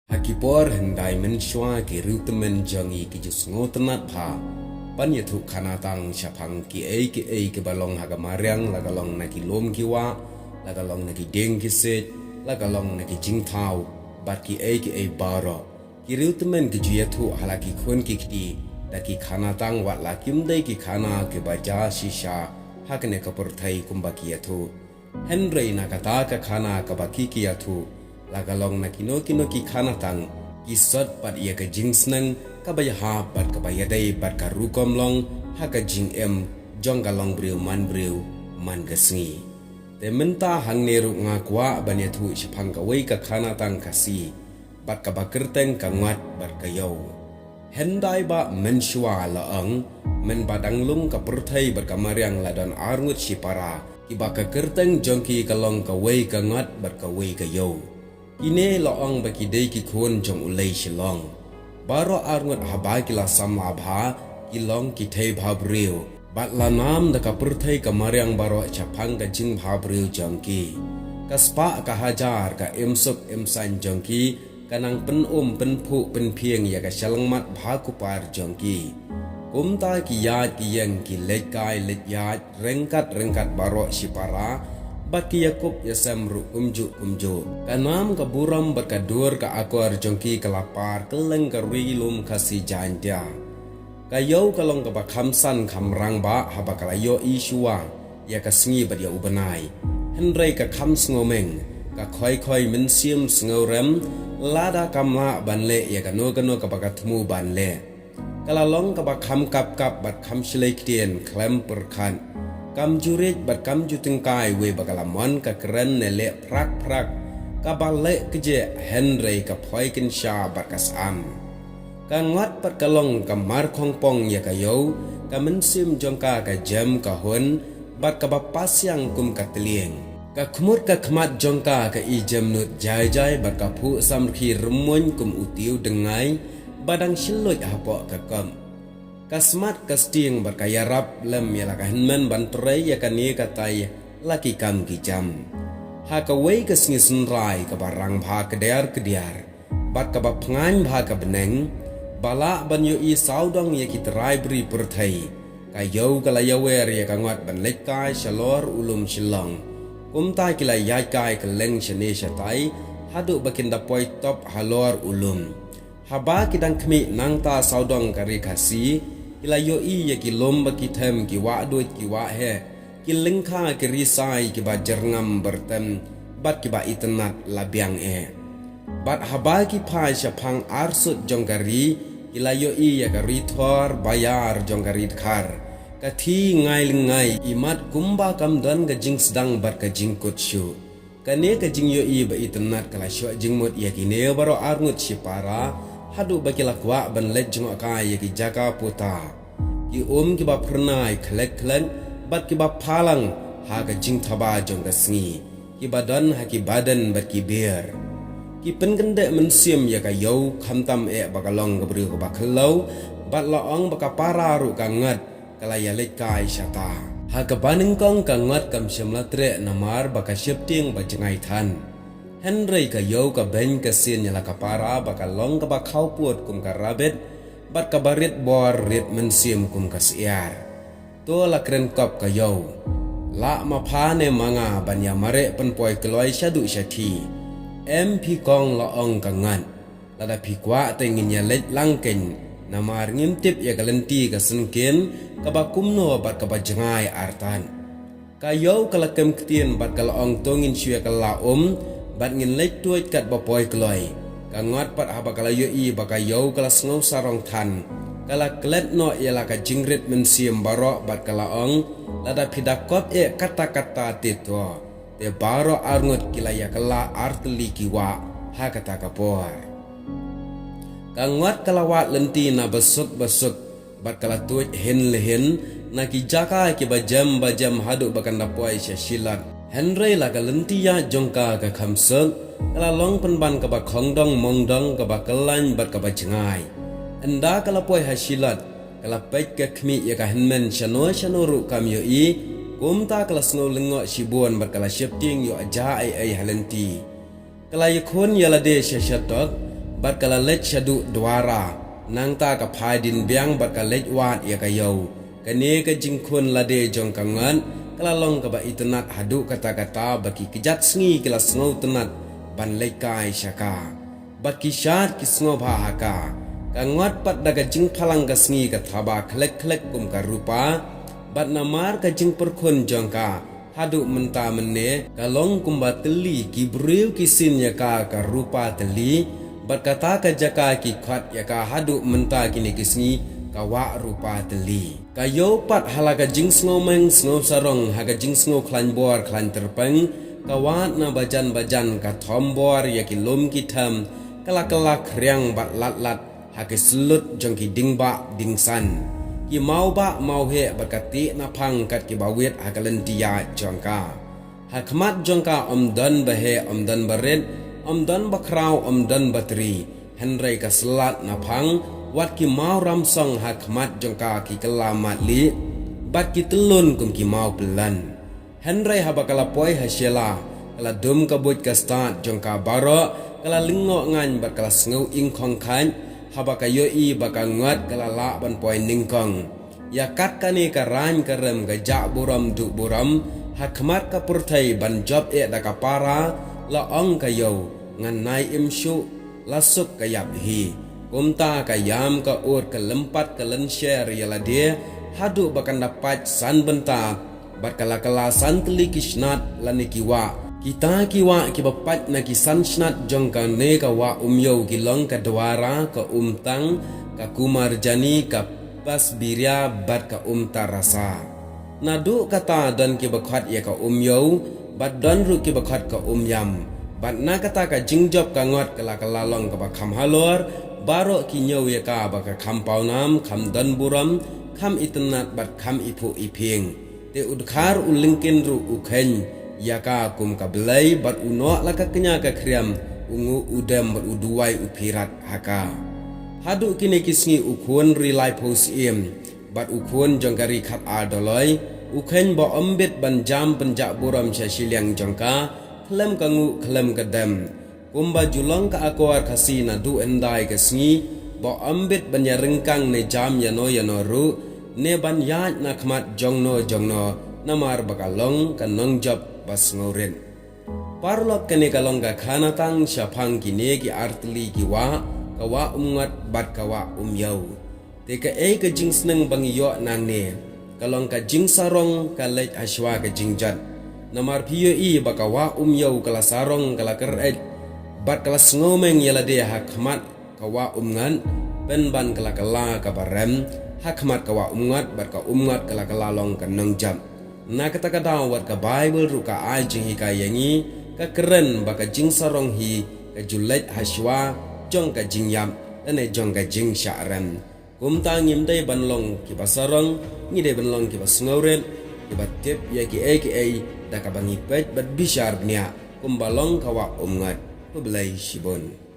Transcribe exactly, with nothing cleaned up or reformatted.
Ha ki por hyndai mynshuwa ki riewtymmen jong ngi ki ju sngewtynnad bha ban ïathuh khana tang shaphang kiei kiei kiba long ha ka mariang, la ka long na ki lum ki wah, la ka long na ki dieng ki siej, la ka long na ki jingthaw, bad kiei kiei baroh. Ki riewtymmen ki ju ïathuh ha la ki khun ki kti da ki khana tang, wat la kim dei ki khana kiba jia shisha ha kane ka pyrthei kumba ki ïathuh. Hynrei na kata ka khana kaba ki ki ïathuh, la ka long na kino kino ki khana tang, ki sot pat ïa ka jingsneng kaba ïahap bad kaba ïadei bad ka rukom long ha ka jingim jong ka longbriew manbriew man ka sngi. Te mynta hangne ruh nga kwah ban ïathuh shaphang kawei ka khana tang Khasi, bad kaba kyrteng Ka Ngot bad Ka Ïew. Hyndai ba mynshuwa la ong, mynba dang lung ka pyrthei bad ka mariang la don arngut shipara, kiba ka kyrteng jong ki ka long kawei ka ngot bad kawei ka ïew. Kine la ong ba ki dei ki khun jong u Lei Shillong. Baroh arngut haba ki la samla bha, ki long ki thei bhabriew. Bad la nam da ka pyrthei ka mariang baroh shaphang ka jingbhabriew jong ki. Ka spah ka hajar ka imsuk imsaiñ jong ki ka nang pynum pynphuh pynphieng ïa ka shyllangmat bha kupar jong ki. Kumta ki ïaid ki ïeng, ki leit kai leit ïaid, ryngkat ryngkat baroh shipara, bad ki ïakup ïasem ruh kumjuh kumjuh. Ka nam ka burom bad ka dur ka akor jong ki ka la par kylleng ka ri lum Khasi Jaiñtia. Ka ïew ka long kaba kham san kham rangbah haba ka la ïohi shuwa ïa ka sngi bad ïa u bnai. Hynrei ka kham sngewmeng, ka khoi khoi mynsiem sngewrem, lada kam lah ban leh ïa kano kano kaba ka thmu ban leh. Ka la long kaba kham kap kap bad kham shlei ktien khlem pyrkhat. Kam ju riej bad kam ju tyngkai wei ba ka la mon ka kren ne leh phrak phrak, kaba leh kjeh hynrei ka phoi kynsha bad ka sam. Ka ngot pat ka long ka mar khongpong ïa ka ïew, ka mynsiem jong ka ka jem ka hun, bad kaba pasiang kum ka tlieng. Ka khmut ka khmat jong ka ka i jemnud jai jai bad ka phuh samrkhie rymmuiñ kum u tiew dngai, ba dang shylluid hapoh ka kop. Ka smat ka stieng bad ka ïarap lem ïa la ka hynmen ban trei ïa kane katai la ki kam ki jam. Ha kawei ka sngi synrai kaba rangbha kdiar kdiar, bad kaba pyngain bha ka bneng, ba lah ban ïohi sawdong ïa ki trai bri pyrthei, ka ïew ka la ïawer ïa ka ngot ban leit kai shalor u lum Shillong. Kumta ki la ïaid kai kylleng shane shatai, haduh ba kin da poi top halor u lum. Haba ki dang khmih nangta sawdong ka ri Khasi, ki la ïohi ïa ki lum ba ki them, ki wah duid, ki wah heh, ki lyngkha, ki risai kiba jyrngam byrtem bad kiba itynnad la biang eh. Bad haba ki phai shaphang arsut jong ka ri, ki la ïohi ïa ka ri thor ba ïar jong ka ri dkhar, ka thi ngai lyngngai, imat kumba kam don ka jingsdang bad ka jingkut shuh. Kane ka jingïohi ba itynnad ka la shoh jingmut ïa kine baroh arngut shipara, haduh ba ki la kwah ban leit jngohkai ïa ki jaka puta. Ki um kiba phyrnai khlek khlek bad kiba phalang ha ka jingthaba jong ka sngi, kiba don ha ki baden bad ki bier. Ki pynkyndeh mynsiem ïa ka ïew, khamtam eh ba ka long ka briew kaba khlaw, bad la ong ba ka para ruh ka ngot ka la ïaleit kai shata. Ha kaba nyngkong ka ngot kam shym la treh namar ba ka sheptieng ba jngai than. Hynrei ka ïew ka beiñ ka sien ïa la ka para ba ka long kaba khawpud kum ka rabbit, bad kaba rit bor rit mynsiem kum ka syiar. To la kren kop ka ïew. Lah ma pha ne ma nga ban ïa mareh pynpoi kloi shaduh shathi. Em phi kong, la ong ka ngot. Lada phi kwah te ngin ïaleit lang kein, namar ngim tip ïa ka lynti ka syngkien, kaba kumno bad kaba jngai artat. Ka ïew ka la kem ktien bad ka la ong to ngin shu ïa kylla um, bad ngin leit tuid katba poi kloi. Ka ngot pat haba ka la ïohi ba ka ïew ka la sngew sarong than, ka la klet noh ïa la ka jingrit mynsiem baroh bad ka la ong, lada phi da kop eh katta katta te to. Te baroh arngut ki la ïa kylla artylli ki wah ha kata ka por. Ka ngot ka la wad lynti na ba suk ba suk, bad ka la tuid hin le hin na ki jaka kiba jem ba jem haduh ba kan da poi sha Shillot. Hynrei la ka lynti ïaid jong ka ka kham suk, ka la long pynban kaba khongdong mongdong, kaba kyllain bad kaba jngai. Ynda ka la poi ha Shillot, ka la peit ka khmih ïa ka hynmen shano shano ruh kam ïohi, kumta ka la sngew lyngngoh shibun bad ka la sheptieng ïoh ja ei ei ha lynti. Ka la ïakhun ïa lade sha shatok, bad ka la leit shaduh Dwara, nangta ka phai dien biang bad ka leit wad ïa ka ïew. Kane ka jingkhun lade jong ka ngot ka la long kaba itynnad haduh katta katta ba ki kjat sngi ki la sngewtynnad ban leit kai sha ka. Bad ki shad ki sngewbha ha ka. Ka ngot pat da ka jingphalang ka sngi ka thaba khlek khlek kum ka rupa, bad namar ka jingpyrkhun jong ka, haduh mynta mynne ka long kumba tylli, ki briew ki sin ïa ka ka rupa tylli, bad kata ka jaka ki khot ïa ka haduh mynta kine ki sngi ka Wah Rupa Tylli. Ka ïew pat ha la ka jingsngewmeng sngewsarong, ha ka jingsngew khlaiñ bor khlaiñ tyrpeng, ka wad na bajan bajan, ka thom bor ïa ki lum ki them, ka la kylla khriang bad lad lad ha ki slut jong ki dingbah dingsan. Ki mawbah mawheh bad ka tih na phang kat kiba wit ha ka lynti ïaid jong ka. Ha khmat jong ka ym don ba heh, ym don ba rit, ym don ba khraw, ym don ba tri. Hynrei ka slad na phang, wat ki maw ramsong ha khmat jong ka ki kylla matlieh, bad ki tyllun kum ki maw pyllan. Hynrei haba ka la poi ha shela, ka la dum ka buit ka stad jong ka baroh, ka la lyngngoh ngaiñ bad ka la sngew ingkhong khaiñ, haba ka ïohi ba ka ngot ka la lah ban poi nyngkong. Ïa kat kane ka raiñ ka rem, ka jah burom duh burom, ha khmat ka pyrthei ban jop eh da ka para, la ong ka ïew, ngan nai im shuh, la suk ka ïap hi. Kumta ka ïam ka ud ka lympat ka lynsher ïa lade, haduh ba kan da pait san bynta, bad ka la kylla san tylli ki shnat lane ki wah. Kita ki wah kiba pait na ki san shnat jong kane ka Wah Umiew ki long ka Dwara, ka Umtang, ka Kumarjani, ka Basbiria bad ka Umtarasa. Naduh kata don kiba khot ïa ka Umiew, bad don ruh kiba khot ka Umiam. Bad na kata ka jingjop ka ngot ka la, ka la long kaba kham halor, baroh ki ñiew ïa ka ba ka kham pawnam, kham don burom, kham itynnad bad kham iphuh iphieng. Te u Dkhar u Lyngkien ruh u kheiñ ïa ka kum ka blei, bad u noh la ka kñia ka khriam, u nguh u dem bad u duwai u phirat ha ka. Haduh kine ki sngi u khun Ri Laiphew Syiem bad u khun jong ka Ri Khatar Doloi, u kheiñ ba ym bit ban jam pynjah burom sha shiliang jong ka, khlem ka nguh khlem ka dem. Kumba ju long ka akor Khasi naduh hyndai ka sngi, ba ym bit ban ïa ryngkang ne jam ïano ïano ruh, ne ban ïaid na khmat jongno jongno, namar ba ka long ka nongjop ba sngewrit. Paralok, kane ka long ka khana tang shaphang kine ki artylli ki wah, ka Wah Umngot bad ka Wah Umiew. Te kaei ka jingsneng ba ngi ïoh nangne, ka long ka jingsarong ka leit hashwa ka jingjot. Namar phi ïohi ba ka Wah Umiew ka la sarong, ka la kyr-eit, bad ka la sngewmeng ïa lade ha khmat ka Wah Umngot, pynban ka la kylla kaba rem ha khmat ka Wah Umngot, bad ka Umngot ka la kylla long ka nongjop. Na kata ka daw wat ka Baibl ruh ka ai jinghikai ïa ngi, ka kren ba ka jingsarong hi ka ju leit hashwa jong ka jingïap lane jong ka jingshah rem. Kumta ngim dei ban long kiba sarong, ngi dei ban long kiba sngewrit, kiba tip ïa kiei kiei da kaba ngi peit bad bishar bniah, kumba long ka Wah Umngot. Khublei shibun.